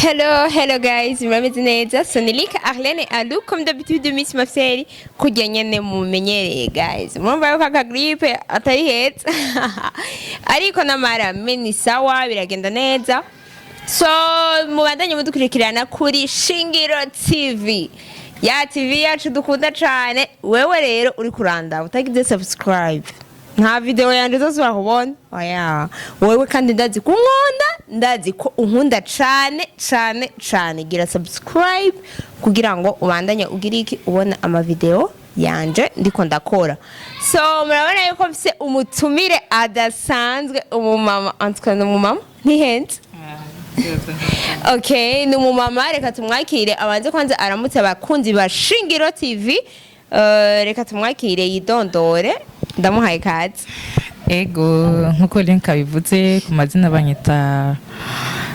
Hello, hello guys, murabizi neza. So ni Lika Arlene Alu, comme d'habitude Miss Mafseri, kurya nyene mumenyereye guys. Murumva yuko aka grippe atari heza. Ariko namara ni sawa, biragenda neza. So mubandanye mudukurikirana kuri Shingiro TV. Ya TV yacu dukunda cane. Wewe rero uri kuranda utagize subscribe, nta video yanje uzosubira kubona. Oya, wewe kandi ndazi ko unkunda, ndazi ko unkunda cane cane cane. Gira subscribe kugira ngo ubandanye ugira iki, ubona amavideo yanje ndiko ndakora. So murabona yuko mfise umutumire adasanzwe, umumama, en tout cas ni umumama ntihenze. Okay, ni umumama, reka tumwakire abanze kwanza aramutse abakunzi ba Shingiro TV. Reka tumwakire yidondore, ndamuhaye kaze. Ego, nkuko Link abivuze, ku mazina banyita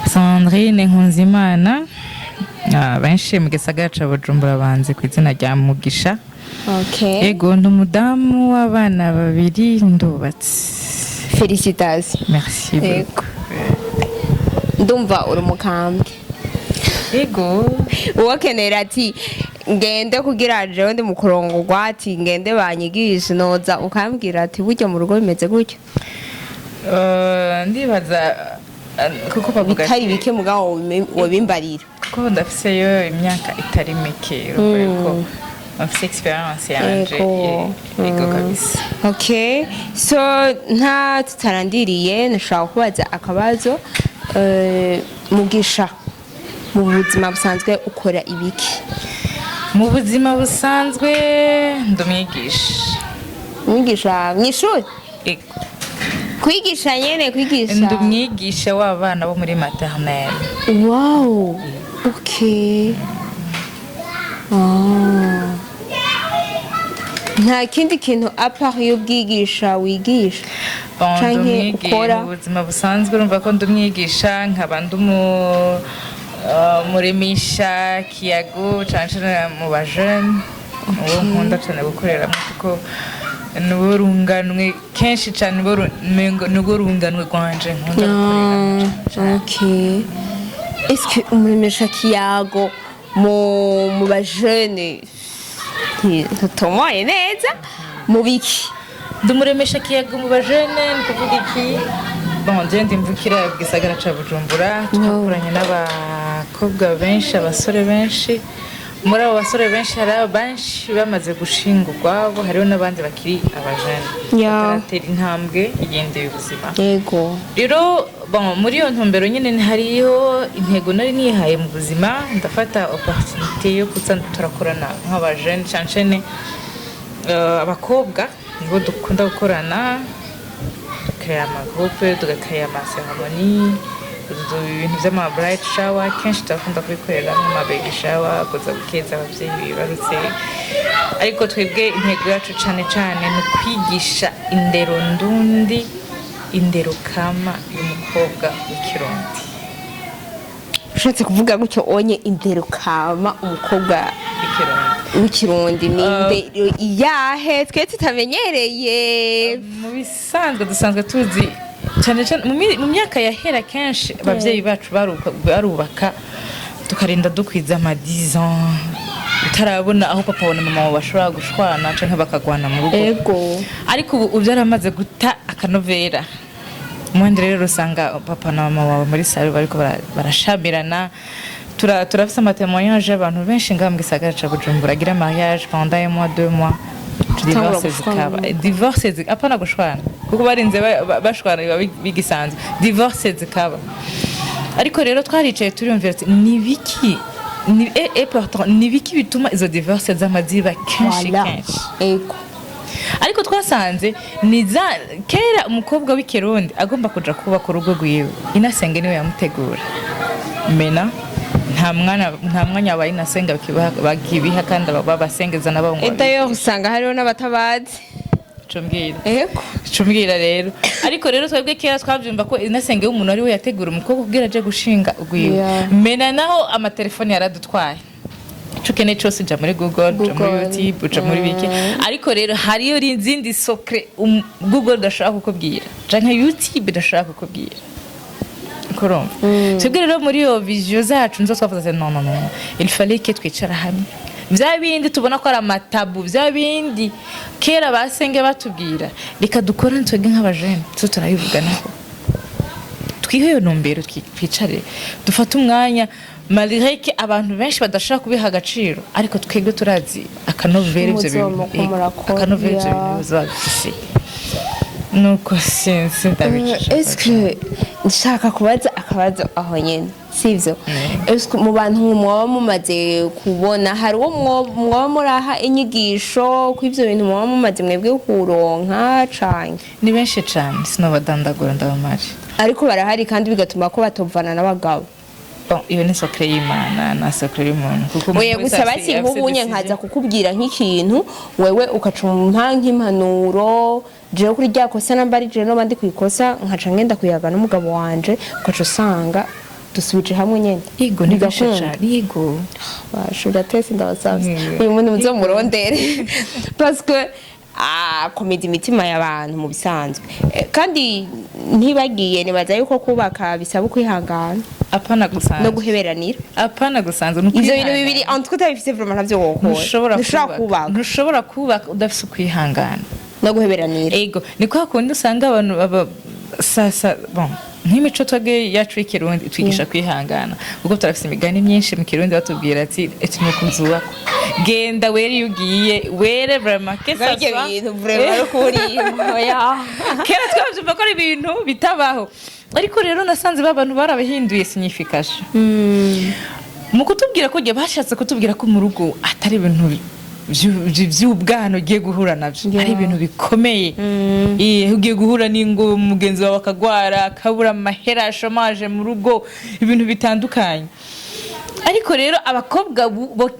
Sandrine Nkunzimana. Benshi mu gisagara ca Bujumbura banzi ku izina rya Mugisha. Ego, ndi umudamu w'abana babiri, ndubatse. Félicitations. Merci Ego. beaucoup. Ndumva uri umukambwe. Ego. Uwakenera ati ngende kugira jewe ndi mu kurongorwa, ati ngende banyigishe, noza ukambwira ati burya mu rugo bimeze gutyo? Ndibaza kuko bavuga bitari bike mugabo wobimbarira. Kuko ndafiseyo imyaka itari mike, urumva yuko mfise expérience yanje. Ego. Ego kabisa. Okay, so nta tutarandiriye, nashaka kubaza akabazo. Mugisha, mu buzima busanzwe ukora ibiki? Mu buzima busanzwe ndi umwigisha. Umwigisha mw'ishuri? Ego. Kwigisha nyene, kwigisha? Ndi umwigisha w'abana bo muri maternelle. Wow, okay. Ah. Nta kindi kintu à part y'ubwigisha wigisha? Bon, ndi Canke ukora? mu buzima busanzwe urumva ko ndi umwigisha, nkaba ndi muremesha kiyago, cane cane mu bajene, uwo nkunda cane gukoreramo, kuko nibo runganwe kenshi cane, mengo nibo runganwe rwanje nkunda gukoreramo cane cane. Okay. Est-ce que umuremesha kiyago mu bajene, ntutomoye neza, mu biki? Ndi umuremesha kiyago mu bajene, ni kuvuga iki? Bon, je ndi mvukira mu gisagara ca Bujumbura, twakuranye n'abakobwa benshi, abasore benshi. Muri abo basore benshi hari benshi bamaze gushinga urwabo, hariho n'abandi bakiri abajene bataratera intambwe igendeye ubuzima. Rero bon, muri iyo ntumbero nyine hariyo intego nari nihaye mu buzima, ndafata opportunité yo kuza turakorana nk'abajene, cane cane abakobwa nibo dukunda gukorana, dukareba amagroupe, tugakareba amacérémonie, ibintu vy'ama bridal shower kenshi turakunda kubikorera, nk'ama baby shower, kuza gukeza abavyeyi bibarutse. Ariko twebwe intego yacu cane cane ni ukwigisha indero ndundi, indero kama y'umukobwa w'ikirundi. Ushatse kuvuga gutyo onye, indero kama umukobwa w'ikirundi? W'ikirundi ni indero iyahe twe tutamenyereye? Mu bisanzwe dusanzwe tuzi cyane cyane mu myaka yahera, kenshi abavyeyi bacu barubaka tukarinda dukwiza ama 10 ans utarabona aho papa na mama wawe bashobora gushwana canke bakagwana mu rugo. Ariko ubu byaramaze guta akanovera. Umuhandi rero usanga papa na mama wawe muri salon bariko barashamirana. Turafise amatémoignage y'abantu benshi ngaha mu gisagara ca Bujumbura agira mariage pendant un mois, 2 mois, divorce gushwana. zikaba, divorce apana gushwana, kuko barinze bashwana biba bigisanzwe, divorce zikaba. Ariko rero twaricaye turiyumvira ati ni biki ni et pourtant ni biki bituma izo divorce zama ziba kenshi Voilà. kenshi? Ariko twasanze ni za kera, umukobwa w'ikirundi agomba kuja kubaka urugo rwiwe, inasenge niwe yamutegura. Mena nta mwanya wa inasenga bakibiha, kandi babasengeza nabo ngo Et d'ailleurs usanga hariho n'abatabazi. Cumbwira. Ego. Cumbwira rero. Ariko rero twebwe kera twabyumva ko inasenge y'umuntu ari we yategura umukobwa kugira aje gushinga urwiwe. Mena naho amatelefoni yaradutwaye, ico ukeneye cose uja muri Google, uja muri Google. YouTube, uja muri biki. Ariko rero hariyo izindi secret Google idashobora kukubwira canke YouTube idashobora kukubwira. Kurumva, twebwe rero muri iyo vision zacu nizo twavuze ati: "Non, non, non, il fallait que twicara hamwe." Bya bindi tubona ko ari ama tabous, bya bindi kera basenge batubwira, reka dukorane twebwe nk'abajene, tu turabivuganaho, twihe iyo ntumbero, twicare dufate umwanya, malgré que abantu benshi badashobora kubiha agaciro, ariko twebwe turazi akanovera ivyo bintu. Muzomuko murakora, Akanovera ivyo bintu bizoba bifise, nuko sinzi, ndabicisha. Eske nshaka kubaza akabazo aho nyene, sivyo? Eske mu bantu mwaba mumaze kubona, hari uwo mwoba muraha inyigisho ku ivyo bintu mwaba mumaze mwebwe kuronka canke? Ni benshi cane, sinobadandagura, ndabamare. Ariko barahari, kandi bigatuma ko batovana n'abagabo. Bon, iyo ni secret y'Imana na secret y'umuntu, kuko umuntu Oya, wese gusa basi afise nk'ubunye décision. Nkaza kukubwira nk'ikintu, wewe ukaca umpa nk'impanuro, jewe kuri rya kosa namba ari jewe noba ndi kwikosa, nkaca ngenda kuyaga n'umugabo wanje, ukaca usanga dusubije hamwe nyene. Yego, ni benshi Bigakunda. cane, yego. Bashura tese, ndabasavye, uyu muntu muzomurondere, parce que akomeza imitima y'abantu mu bisanzwe. Kandi ntibagiye, nibaza yuko kubaka bisaba ukwihangana Apana gusanzwe. no guheberanira. Apana gusanzwe, ni Ivyo bintu ukwihangana. bibiri en tout cas utabifise, vraiment ntavyo wokora. Ntushobora Ntushobora kubaka. kubaka. Ntushobora kubaka udafise ukwihangana no guheberanira. Ego, ni kwa kundi usanga abantu baba sasa, bon, nk'imico twebwe yacu y'ikirundi twigisha kwihangana, kuko turafise imigani myinshi mu Kirundi batubwira ati: "Eti nuko nzubakwa, genda were, iyo ugiye were, vraiment que ça Ibyo soit." bintu vraiment ari ukuri, oya. Kera twabyumva ko ari ibintu bitabaho, ariko rero nasanze ba bantu barabahinduye signification mu kutubwira ko igihe bashatse kutubwira ko mu rugo atari ibintu vy'ubwana ugiye guhura navyo, ari ibintu bikomeye. Ugiye guhura n'ingo, mugenzi wawe akagwara, akabura amahera, ashomaje mu rugo, ibintu bitandukanye. Ariko rero abakobwa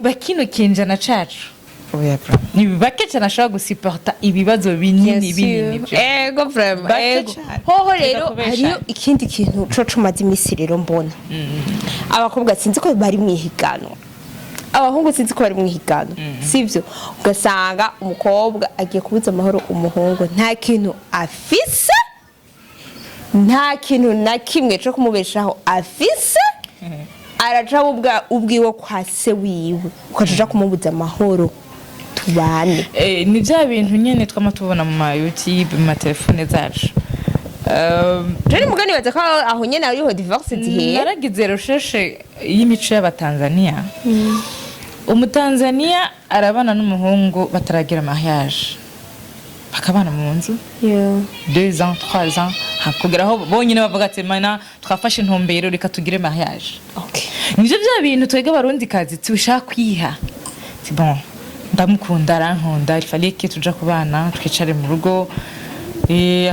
bakino kinjana cacu, oya bro, ni bake cyane ashobora gusuporta ibibazo binini binini byo. Ego, vraiment. Bake Ego. cane. Hoho rero Reka kubesha. hariyo ikindi kintu co cumaze imisi rero mbona, abakobwa sinzi ko bari mu ihiganwa, abahungu sinzi ko bari mu ihiganwa, sivyo? Ugasanga umukobwa agiye kubuza amahoro umuhungu, nta kintu afise, nta kintu na kimwe co kumubeshaho afise, araca ubwiwe kwa se wiwe, ukaca uja kumubuza amahoro tubane. Ni bya bintu nyene twama tubona mu ma YouTube, mu matelefone zacu. Rero mugani baza ko aho nyene hariho divorce zihera. Naragize recherche y'imico y'Abatanzania. Umutanzania arabana n'umuhungu bataragira mariage, bakabana mu nzu 2 ans, 3 ans, kugera aho bonyine bavuga ati: "Mana, twafashe intumbero, reka tugire mariage." Nivyo bya bintu twebwe Abarundi kazi tushaka kwiha. C'est bon, ndamukunda, arankunda, il fallait que tuja kubana, twicare mu rugo.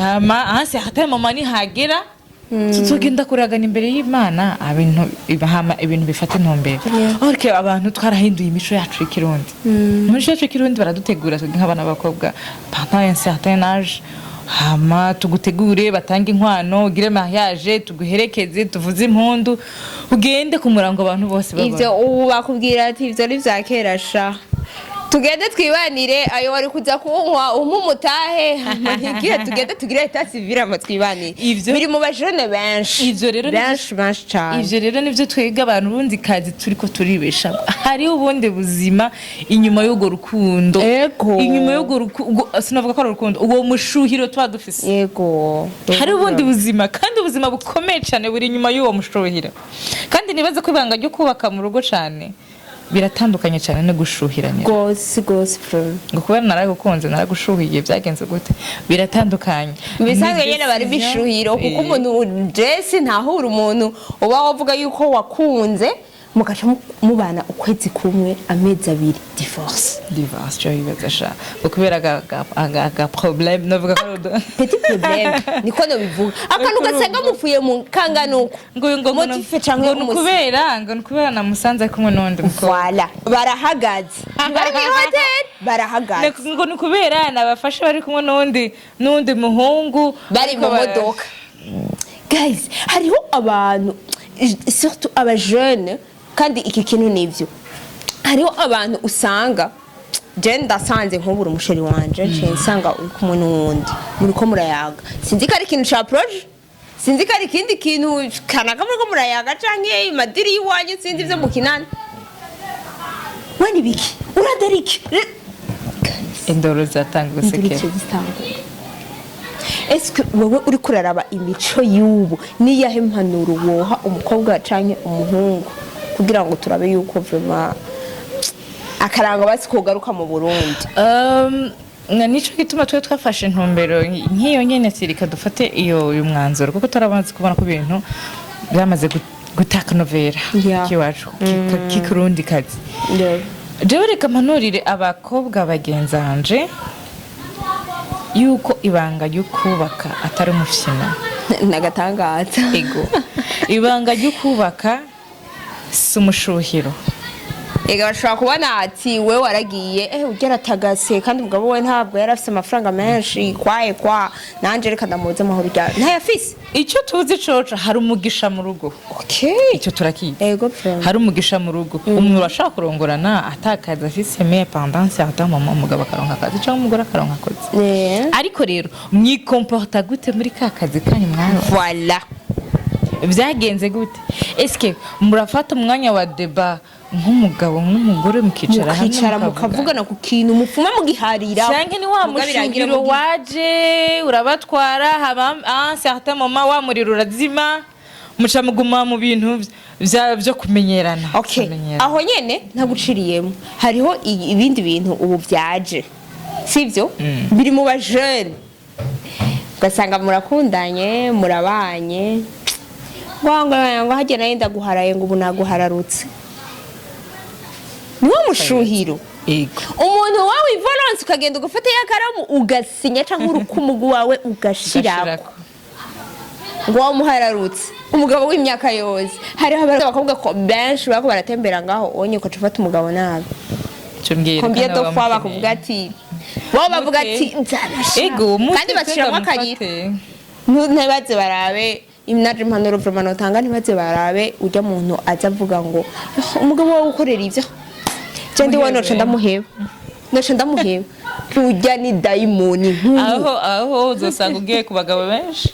Hama hasi hatari mama, nihagera tuzogenda kuragana imbere y'Imana, ibintu hama ibintu bifata intumbero. Ariko abantu twarahinduye imico yacu y'ikirundi. Mu mico yacu y'ikirundi baradutegura twebwe nk'abana b'abakobwa pendant un certain âge, hama tugutegure, batange inkwano, ugire mariage, tuguherekeze, tuvuze impundu, ugende ku murango abantu bose babona. Ivyo ubu bakubwira ati: "Ivyo ni vya kera sha, tugende twibanire, ayo wari kuza kunywa umpe umutahe, hama tugende tugire état civil, hama twibanire." Biri mu bajene benshi. Ivyo rero Benshi, benshi cane. Ivyo rero nivyo twebwe abantu bundi kazi turiko turibesha. Hariho ubundi buzima inyuma y'urwo rukundo. Inyuma y'urwo rukundo, sinavuga ko ari urukundo, uwo mushuhiro tuba dufise. Hari ubundi buzima, kandi ubuzima bukomeye cyane buri inyuma y'uwo mushuhiro. Kandi nibaze ko ibanga ryo kubaka mu rugo cyane biratandukanye cyane no gushuhiranira. Gose gose, vraiment. Ngo kubera naragukunze, naragushuhiye, byagenze gute? Biratandukanye. Ibisanzwe Ni nyene bari décision. bishuhiro, kuko umuntu jesi ntahura umuntu uba wavuga yuko wakunze, mugaca mubana ukwezi kumwe, amezi 2, divorce. Divorce, cyo bibaza sha, ngo kubera aga problème, navuga ko ari Petit problème, niko nobivuga, akantu ugasanga mupfuye mu kangana uko. Ngo Motif canke ngo ni ukubera, ngo ni ukubera namusanze ari kumwe n'undi mukobwa. Voilà, barahagaze, bari mu hoteli, barahagaze. Ngo ni ukubera nabafashe bari kumwe n'undi muhungu. Bari mu Ariko modoka. Guys, hariho abantu, surtout aba jeunes, kandi iki kintu nivyo, hariho abantu usanga je ndasanze nk'ubura umu chéri wanje, nciye nsanga uri kumwe n'uwundi, muriko murayaga, sinzi ko ari ikintu ca projet. Sinzi ko ari ikindi kintu kanaka muriko murayaga canke imadiri y'iwanyu, sinzi ivyo mukinana. We ni biki uradara iki? Indoro zatanga gusekera. Induru zitangura. Eske wewe uriko uraraba imico y'ubu, niyahe mpanuro woha umukobwa canke umuhungu kugira ngo turabe yuko vraiment akaranga basi kogaruka mu Burundi? Na nico gituma twe twafashe intumbero nk'iyo nyene, ati reka dufate iyo uyu mwanzuro, kuko turamaze kubona ko ibintu byamaze gutaka novera kiwacu k'ikirundi kazi. Jewe reka mpanurire abakobwa bagenzanje yuko ibanga ryo kubaka atari umufyina. Nagatangaza. Ego, ibanga ryo kubaka si umushuhiro. Ega bashobora kubona ati we waragiye, ujya aratagase, kandi umugabo we ntabwo yari afise amafaranga menshi kwaye kwa nanje reka ndamuze amahoro, ujya ntayafise. Icyo tuzi coco, hari umugisha mu rugo. Icyo turakizi. Ego vraiment. Hari umugisha mu rugo. Umuntu urashaka kurongorana atakaza afise, mais pendant un certain moment umugabo akaronka akazi cyangwa umugore akaronka akazi. Ariko rero mwikomporta gute muri ka kazi kanyu mwaronse? Voilà. Byagenze gute? Eske murafata umwanya wa débat nk'umugabo n'umugore, mukicara hamwe, mukicara, mukavugana? Mukavugana ku kintu mupfuma mugiharira. Canke ni wa Muga birangira mushingiro waje urabatwara, haba un certain moment wa muriro urazima, muca muguma mu bintu vyo kumenyerana. Kumenyerana. Aho nyene ntaguciriyemo, hariho ibindi bintu ubu byaje, sivyo, biri mu bajene, ugasanga murakundanye, murabanye, ngo ngo hajya nawe ndaguharaye, ngo ubu naguhararutse, niwo mushuhiro. Umuntu wawe ivoronse, ukagenda ugafata yakaramu ugasinya cyangwa urukumugu wawe ugashirako. Ugashirako. Ngo wamuhararutse umugabo w'imyaka yose. Hariho abakobwa ko benshi bariko baratembera ngaho onye, ukaca ufata umugabo nabi. Ico mbwira. Combien Kandi de fois baba bakuvuga ati, bo bavuga ati nzabasha, Ego, kandi baciramo akayira. mufate. Ntibaze barabe naje impanuro vraiment notanga, ntibaze barabe ujya muntu aza avuga ngo umugabo wawe ukorera ivyo, je ndi we noca ndamuheba, noca ndamuheba, ujya ni dayimoni nkuru. Aho uzosanga ugiye ku bagabo benshi.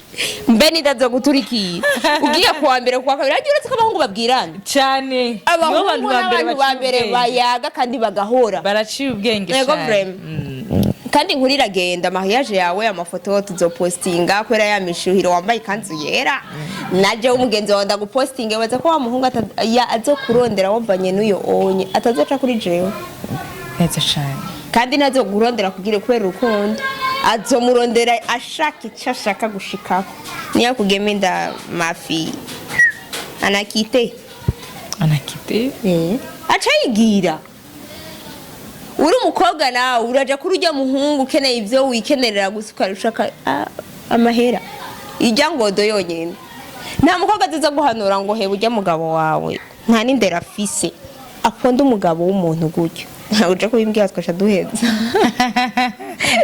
Mbe nidazo guturikiye ugiye kuwa mbere, kuwa kabiri, hagiye uretse ko abahungu babwirana. Cyane. Abahungu Nibo bantu ba mbere n'abantu ba baciye mbere ubwenge. bayaga kandi bagahora. Baraciye ubwenge Yego, cyane. Vraiment. Kandi inkuru iragenda, mariage yawe, amafoto tuzopostinga kubera ya mishuhiro wambaye ikanzu yera, naje umugenzi wawe ndagupostinge, baza ko wa muhungu azokurondera wavanye n'uyo onye atazoca kuri jewe. Neza cyane. Kandi ntazokurondera kugira kubera urukundo, azomurondera ashaka icyo ashaka gushikako. Niyo kugema inda mafi anakite. Anakite. Aca yigira. Uri umukobwa nawe uraja kuri ujya muhungu ukeneye ibyo wikenerera gusa, ukarusha amahera ijya ngodo yonyine. Nta mukobwa aziza guhanura ngo heba ujya mugabo wawe, nta n'indero afise, akunda umugabo w'umuntu gutyo. Uja kubimbwira twasha duheza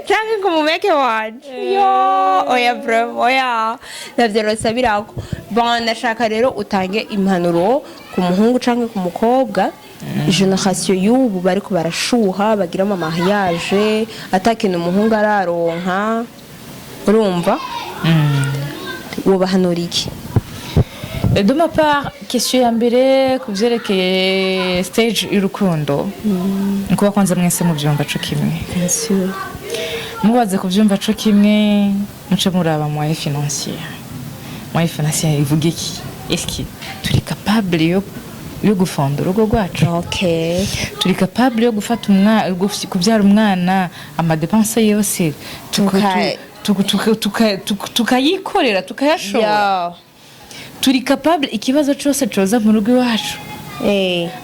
canke ngo mumeke wanje yo, oya bro, oya, navyo rosabirako. Bon, ndashaka rero utange impanuro ku muhungu canke ku mukobwa, génération y'ubu bariko barashuha, bagira ama mariage atakintu umuhungu araronka, urumva, wobahanura iki? De ma part, question ya mbere ku vyerekeye stage y'urukundo ni kuba kwanza mwese muvyumva co kimwe. Bien sûr. Mubaze kuvyumva co kimwe, muce muraba moyen financier. Moyen financier ivuga iki? Est-ce turi capable yo gufonda urugo rwacu? Turi capable yo gufata umwana, kubyara umwana, ama dépenses yose tukayikorera, tukayashobora? Turi capable ikibazo cyose coza mu rugo iwacu?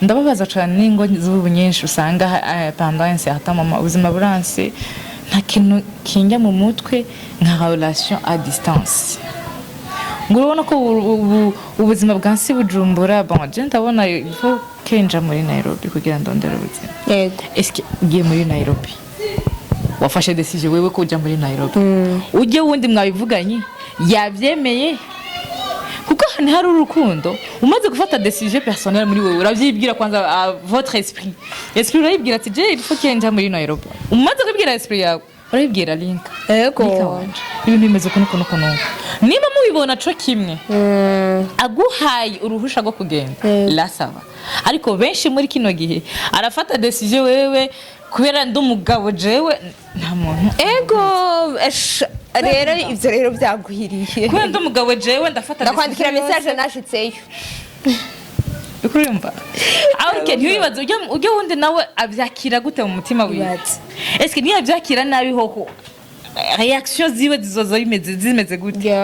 Ndababaza cyane n'ingo z'ubu nyinshi usanga pendant un certain moment ubuzima buranse, nta kintu kinjya mu mutwe nka relation à distance, ngo urabona ko ubuzima bwa si Bujumbura. Bon, je ndabona il faut kenja muri Nairobi kugira ndondere ubuzima. Est-ce que ugiye muri Nairobi, wafashe décision wewe ko ujya muri Nairobi, ujye wundi mwabivuganye, yabyemeye? Kuko ahantu hari urukundo, umaze gufata décision personnelle muri wewe, urabyibwira kwanza à votre esprit, urayibwira ati je il faut que nja muri Nairobi. Umaze kubwira esprit yawe. Urabibwira Linka. Ego. Linka wanje, ibintu bimeze ukuntu ukuntu ukuntu. Niba mubibona co kimwe, aguhaye uruhusha rwo kugenda, lasaba. Ariko benshi muri kino gihe arafata décision: wewe, kubera ndi umugabo, jewe nta muntu. Ego, rero ivyo rero byagwiriye. Kubera ndi umugabo, jewe ndafata Ndakwandikira décision message yose. nashitseyo. Uriko urumva? Okay, ntiwibaze ujya wundi nawe abyakira gute mu mutima wiwe? Ibaze. Eske niyo abyakira nabi hoho, réaction ziwe zizoza zimeze gute?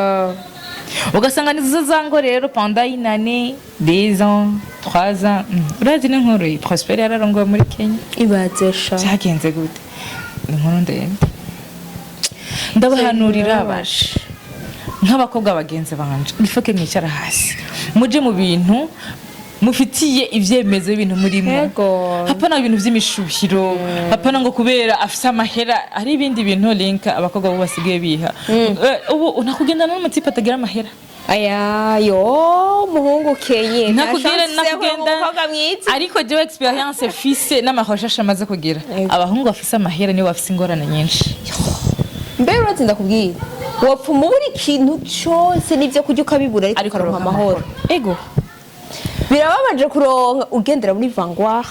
Ugasanga nizo zango rero pendant une année, 2 ans, 3 ans. Urazi n'inkuru iyi Prosper yararongowe muri Kenya. Ibaze sha. Byagenze gute? Ni inkuru ndende. Ndabahanurira abasha nk'abakobwa bagenzi banje, ifoke mwicara hasi, muje mu bintu mufitiye ivyemezo y'ibintu murimo. Hapana ibintu vy'imishuhiro, hapana ngo kubera afise amahera. Hari ibindi bintu, Linka, abakobwa bo basigaye biha. Ubu ntakugendana n'umutipe atagira amahera. Aya yo muhungu kenye. Ntakugenda nakugenda. Umukobwa mwiza. Ariko jewe expérience fise n'amarecherche amaze kugira, abahungu bafise amahera nibo bafise ingorane nyinshi. Mbere urazi, ndakubwira, wopfuma ubura ikintu cyose n'ibyo kurya ukabibura, ariko ukaronka amahoro. Ego. Birababaje kuronka ugendera muri Vanguard,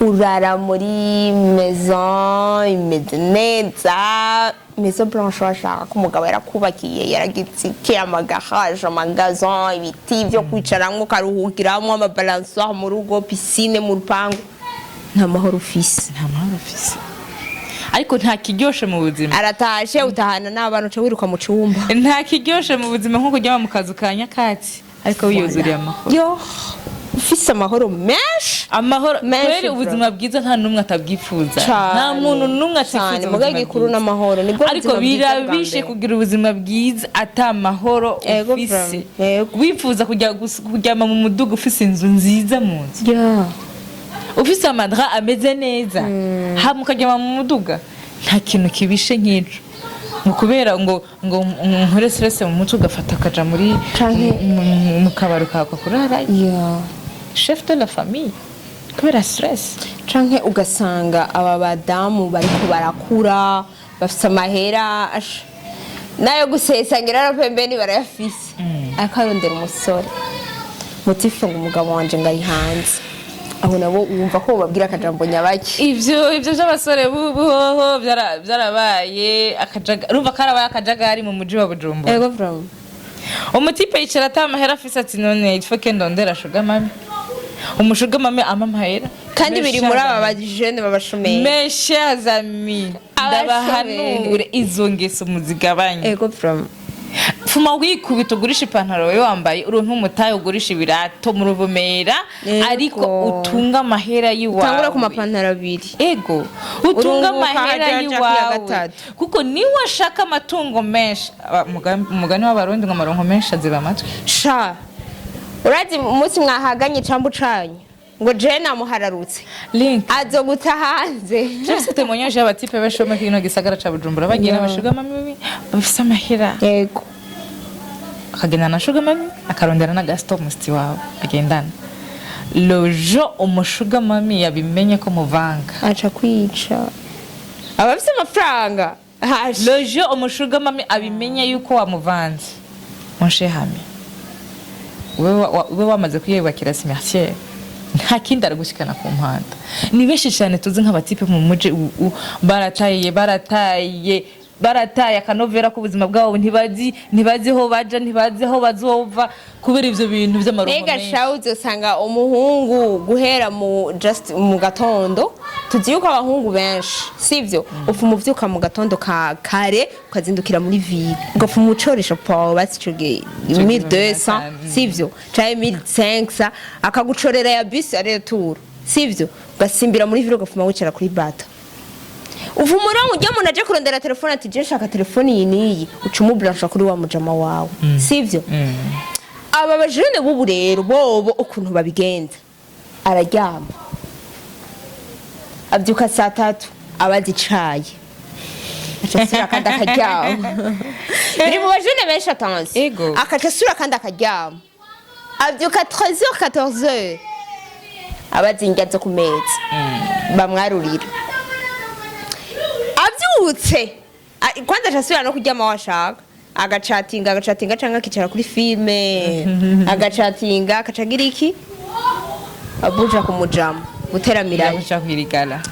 urara muri maison imeze neza, maison blanche, washaka ko umugabo yarakubakiye, yaragize iki, amagaraje, amagazon, ibiti byo kwicaramo ukaruhukiramo, amabalançoire mu rugo, piscine mu rupangu, nta mahoro ufise. Nta mahoro ufise, ariko nta kiryoshe mu buzima. Aratashe, utahana n'abana, uca wiruka mu cumba. Nta kiryoshe mu buzima nko kuryama mu kazu ka nyakatsi ariko wiyuzuriye amahoro. Yo, ufise amahoro menshi. Amahoro Menshi, kweri. bro. Ubuzima bwiza nta n'umwe atabwifuza. Cane. Nta muntu n'umwe atifuza Cane. ubuzima Mugabo igikuru bwiza. n'amahoro, nibwo Ariko buzima bwiza bwa birabishe mbere. kugira ubuzima bwiza ata mahoro Ego, ufise. bro. Ego. Wifuza kujya kuryama mu muduga, ufise inzu nziza mu nzu, ufise amadra ameze neza, hama ukaryama mu muduga. Nta kintu kibishe nk'ico, ngo kubera ngo nkore stress mu mutwe, ugafata ukaja muri mu kabari ukahakwa kurara, chef de la famille, kubera stress. Canke ugasanga aba badamu bariko barakura bafise amahera, nayo gusesangira no pembeni barayafise, ariko arondera umusore mutifu ngo umugabo wanje ngo ari hanze. Aho nabo wumva ko bababwira akajambo nyabaki? Ivyo vy'abasore bubu hoho vyarabaye urumva karabaye akajagari mu muji wa Bujumbura. Ego from. Umutipe yicara ata mahera afise, ati: none il faut que ndondera sugar mummy, umusugar mummy ampa amahera. Kandi biri muri aba bajene babashomeri. Mes chers amis, ndabahanure, izo ngeso muzigabanye. Ego from. Fuma wikubita, ugurisha ipantaro wowe wambaye, uronke umutahe, ugurisha ibirato mu Ruvumera. Ariko utunga amahera y'iwawe. Utangura ku mapantaro abiri. Ego, utunga Urunguka amahera haja haja kuya y'iwawe. gatatu. Kuko niwe ashaka amatungo menshi, umugani w'Abarundi ngo amaronko menshi aziba amatwi. Sha, urazi umunsi mwahaganye icambu canyu ngo je namuhararutse, Link, azoguta hanze. Jefise témoignage y'abatipe benshi bo muri kino gisagara ca Bujumbura bagiye n'abasugar mummy bafise amahera. Akagenda na sugar mummy, akarondera na gasito musiti wawe agendana lojo. Umusugar mummy yabimenye ko muvanga, aca kwica abafise amafaranga. Hashi. Lojo umusugar mummy abimenye yuko wamuvanze, mon cher ami, wewe wamaze kwiyubakira cimetière, nta kindi aragushikana ku mpanda. Ni benshi cyane tuzi nk'abatipe mu muji barataye barataye akanovera k'ubuzima bwabo, ntibazi aho baja, ntibazi aho bazova kubera ivyo bintu vy'amaronko Mbega menshi. Shawu, uzosanga umuhungu guhera mu just mu gatondo, tuzi yuko abahungu benshi sivyo, upfuma uvyuka mu gatondo ka kare, ukazindukira muri ville, ugapfuma ucoresha pawe basi ico gihe 1200, sivyo, canke 1500, akagucorera ya bus aller-retour, sivyo, ugasimbira muri ville, ugapfuma wicara kuri bata, uva umurongo ujya umuntu aje kurondera telefone, ati: je nshaka telefone iyi n'iyi, uca umuburansha kuri wa mujama wawe, sivyo? Aba bajene b'ubu rero bobo ukuntu babigenza, araryama, abyuka saa 3, abaza icayi, aca asubira kandi akaryama. Biri mu bajene benshi, attention. Akaca asubira kandi akaryama, abyuka 13h, 14h, abaza indya zo ku meza bamwarurira. Abyutse. Avyutse, kwanza acasubira no kuryama washaka, agacatinga, agacatinga canke akicara kuri film, agacatinga, akaca agira iki, abuja kumujama guteramirayo. Kuja kwirigara.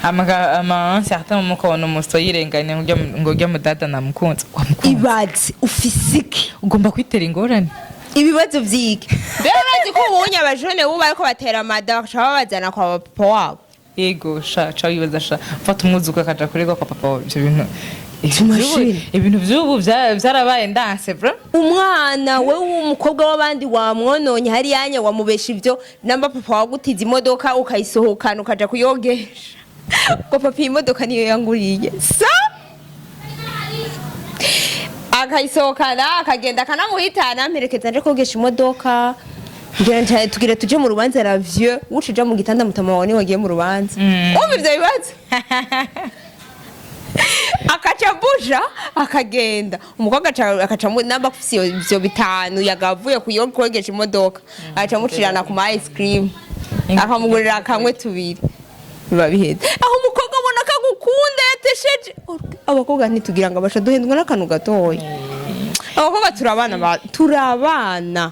Hama ama un certain moment ukabona umusore yirenganye, ngo urya mudada namukunze, wamukunze. Ibaze ufise iki? Ugomba kwitera ingorane. Ibibazo vyiki? Mbere urazi ko ubunye abajene bubu bariko batera amada, bakaca babazana kwa papa wabo. Yego sha, ca wibaza sha, mfata umwuzuku akaja kurega kwa papa wawe, ivyo bintu Tumashini. Ibintu vy'ubu vyarabaye ndanse bro. Umwana we w'umukobwa w'abandi wamwononye hariyanya, wamubesha ivyo. Namba papa wagutiza imodoka, ukayisohokana, ukaja kuyogesha, ngo papa iyi modoka niyo yanguriye, sa akayisohokana, akagenda akanamuhitana, mperekeza nje kogesha imodoka, ngira nca tugira tuje mu rubanza la vieux, uca uja mu gitanda, mutama wawe niwe wagiye mu rubanza. Wumva ivyo bibazo, akaca buja akagenda, umukobwa akaca namba afise ivyo bitanu yagavuye kuyo kogesha imodoka, agaca amucirana ku ma ice cream, akamugurira kamwe tubiri, biba biheze aho. Umukobwa abona ko agukunda yatesheje. Abakobwa ntitugira ngo abasha duhendwa n'akantu gatoya. Abakobwa turabana, turabana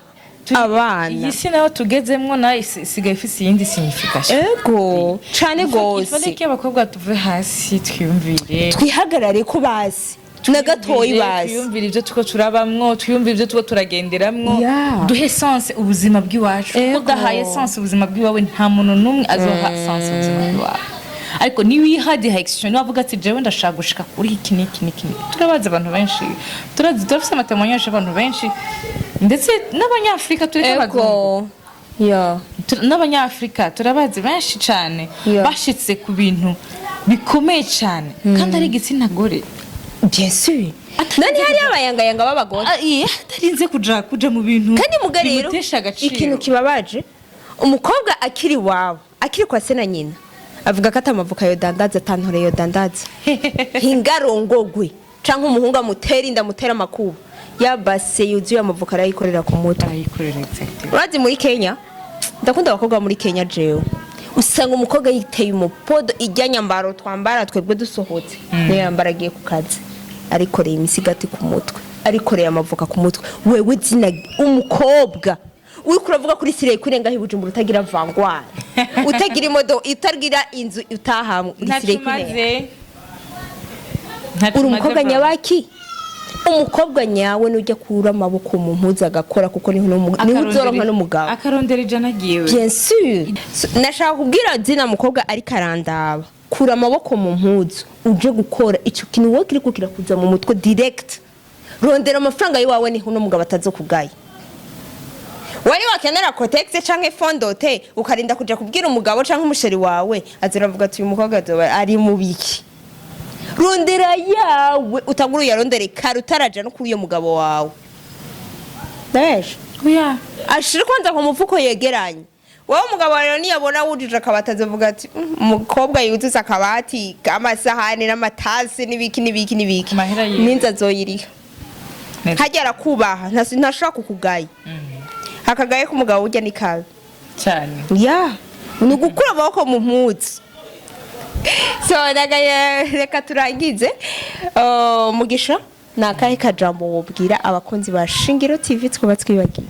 abana. Iyi si nayo tugezemwo nayo isigaye ifise iyindi signification. Ego cane gose. Il faut ko abakobwa tuve hasi, twiyumvire. Twihagarare ko basi na gatoyi basi. Twiyumvire ibyo tuko turabamwo, twiyumvire ibyo tuko turagenderamwo. Duhe sens ubuzima bw'iwacu, kuko udahaye sens ubuzima bw'iwawe, nta muntu n'umwe azoha sens ubuzima bw'iwawe. Ariko niwiha direction, niwavuga ati jewe ndashaka gushika kuri iki n'iki n'iki n'iki. Turabazi abantu benshi, turazi, turafise ama témoignages y'abantu benshi, ndetse n'abanyafurika, tureke abazungu. Ego ya. N'abanyafurika turabazi benshi cyane bashitse ku bintu bikomeye cyane kandi ari igitsina gore. Bien sûr, none hariyo abayangayanga b'abagore. Ah, iya, atarinze kuja mu bintu Kandi muga rero bimutesha agaciro. Ikintu kibabaje, umukobwa akiri iwabo, akiri kwa se na nyina, avuga ko atamavuka yodandaza, atantore yodandaza, hingarongogwe canke umuhungu amutera inda, amutera amakuba, yabase yuzuye amavuka arayikorera ku mutwe. Arayikorera, exactly. Urazi muri Kenya, ndakunda abakobwa muri Kenya jewe, usanga umukobwa yiteye umupodo, ijya nyambaro twambara twebwe dusohotse niyo yambara agiye ku kazi, arikoreye imisigati ku mutwe, arikoreye amavuka ku mutwe. Wewe zina umukobwa uriko uravuga kuri sireye kurengaho i Bujumbura, utagira vangwara, utagira imodoka, utagira inzu, utahamwe, uri Ntaco sireye kurenga. umaze. Ntaco Uri umaze, umukobwa bro. nyabaki? Umukobwa nyawe nujya kura amaboko mu mpuzu agakora, kuko niho niho uzoronka n'umugabo. Akarondera ijana ryiwe. Bien sûr. So, nashaka kubwira zina mukobwa ariko arandaba, kura amaboko mu mpuzu uje gukora icyo kintu wowe kiriko kirakuza mu mutwe direct. Rondera amafaranga yiwawe, niho uno mugabo atazokugaya. Wari wakenera Kotex canke fond de teint, ukarinda kuja kubwira umugabo canke umu chéri wawe, aziravuga ati uyu mukobwa azoba ari mu biki? Rondera yawe, utangura uyarondere kare utaraja no kuri uyo mugabo wawe. Ndabesha? Oya. Ashire kwanza ku mufuko yegeranye. Wowe umugabo wawe niyabona wujuje akabati, azovuga ati umukobwa yuzuza akabati k'amasahani n'amatasi n'ibiki n'ibiki n'ibiki." Amahera yiwe. N'inzu azoyiriha. Neza. Hajya arakubaha, ntashobora kukugaya. Akagaye k'umugabo urya ni kabi. Cyane. Ya, ni ugukura amaboko mu mpuzu. So nagaye, reka turangize. Mugisha, ni akahe kajambo wobwira abakunzi ba Shingiro TV twaba twibagiye?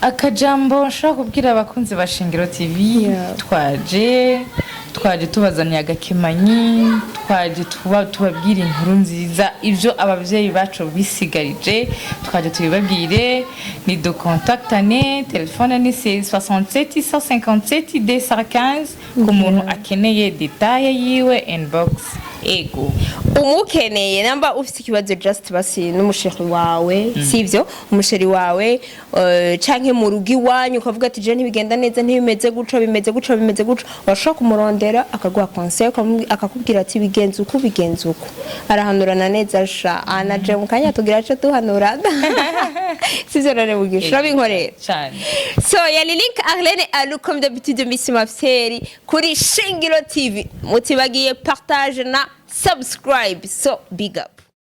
Akajambo nshobora kubwira abakunzi ba Shingiro TV, twaje tubazaniye agakemanyi, twaje tuba tubabwira inkuru nziza, ibyo ababyeyi bacu bisigarije, twaje tubibabwire. Ni dukontaktane, telefone ni 67 157 215, ku muntu akeneye détails yiwe, inbox. Ego. Umukeneye, namba ufite ikibazo just basi n'umu chéri wawe, sivyo, umu chéri wawe, canke mu rugo iwanyu, ukavuga ati je ntibigenda neza, ntibimeze guco, bimeze guco, bimeze guco, urashobora kumurondera akaguha conseil, akakubwira ati bigenze uku, bigenze uku. Arahanurana neza sha, anaje mu kanya tugira ico duhanurana, sivyo none Mugisha, urabinkorera? Cyane. So yali Link Arlene Alu, comme d'habitude, Miss Mafseri kuri Shingiro TV. Mutibagiye partage na subscribe. So big up.